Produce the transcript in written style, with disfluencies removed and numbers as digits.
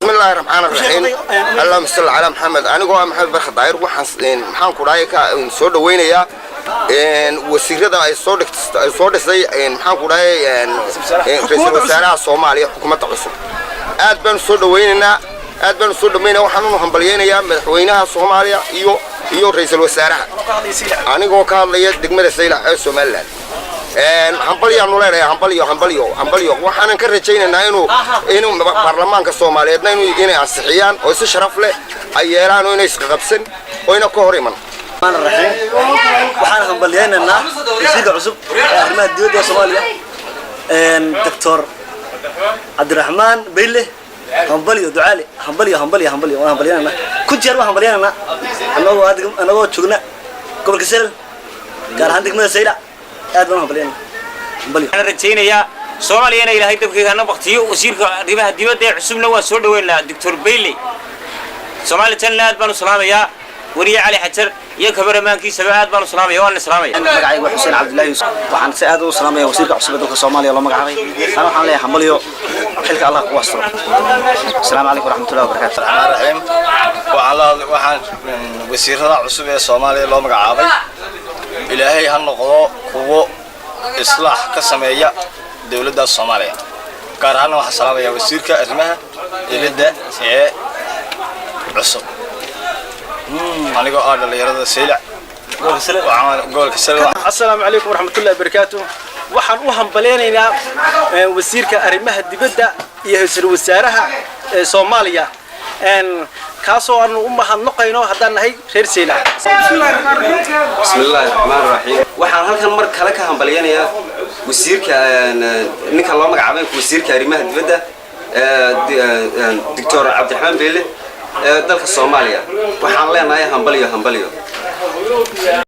Bismillahi raxmaani raxiim, allahuma salli calaa Maxamed. Anigoo ah Maxamed Barka Daahir, waxaan, maxaan ku dhahay, ka soo dhawaynayaa wasiirada ay soo dhisay, maxaan ku dhahay, ra-iisul wasaaraha Soomaaliya, xukuumadda cusub. Aad baanu soo dhawaynaynaa, aad baanu soo dhawaynaya. Waxaan unu hambalyaynayaa madaxweynaha Soomaaliya iyo ra-iisul wasaaraha. Anigoo ka hadlaya degmada Saylac ee Somaliland, hambalyaanu leenahay, hambalyo, hambalyo, hambalyo. Waxaanan ka rajaynaynaa inuu baarlamaanka Soomaaliyeedna inay ansixiyaan oo si sharaf leh ay yeelaan oo inay isqabsan oo ina ka hor iman. Waxaan hambalyaynaynaa wasiirka cusub ee arrimaha dibadda ee Soomaaliya, Doctor Cabdiraxmaan Beyle. Hambalyo ducaale, hambalyo, hambalyo, hambalyo. Waan hambalyaynanaa, kun jeer waan hambalyaynanaa. Anagoo joogna gobolka Selal, gaar ahaan degmada Saylac, aad baan u hambalyaynana, hambalyo. Waxaan rajaynayaa Soomaaliyana Ilaahay dabkeega hana baktiyo. Wasiirka arrimaha dibadda ee cusubna waan soo dhaweynaa, Doctor Bayley. Soomaali Channel aad baan u salaamayaa, weriye Cali Xajar iyo kabaramaankiisaba aad baan u salaamaya, waan salaamaya. Magacaygu waa Xuseen Cabdullaahi Yuusuf. Waxaan si aad ugu salaamaya wasiirka cusub ee dalka Soomaaliya loo magacaabay. Ana waxaan leeyahay hambalyo, xilka Allah kugu asturo. Asalaamu calaykum waraxmatullahi wabarakaatu. Raxmaan raxiim. Waxaan wasiirada cusub ee Soomaaliya loo magacaabay, Ilaahay ha noqdo kuwo islaax ka sameeya dowladda Soomaaliya. Gaar ahaanna waxaan salaamayaa wasiirka arrimaha dibadda ee cusub. Anigoo ah dhallinyarada Saylac, gobolka Saylac. Asalaamu calaykum waraxmatullahi wabarakaatu. Waxaan u hambaleynaynaa wasiirka arrimaha dibadda iyo ra-iisul wasaaraha ee Soomaaliya, kaasoo aanu u mahadnaqayno haddaan nahay reer Saylac. Bismillaahi raxmaan raxiim. Waxaan halkan mar kale ka hambalyanayaa wasiirka, ninka loo magacaabay wasiirka arrimaha dibadda, Doctor Cabdiraxmaan Beyle ee dalka Soomaaliya. Waxaan leenahay hambalyo, hambalyo.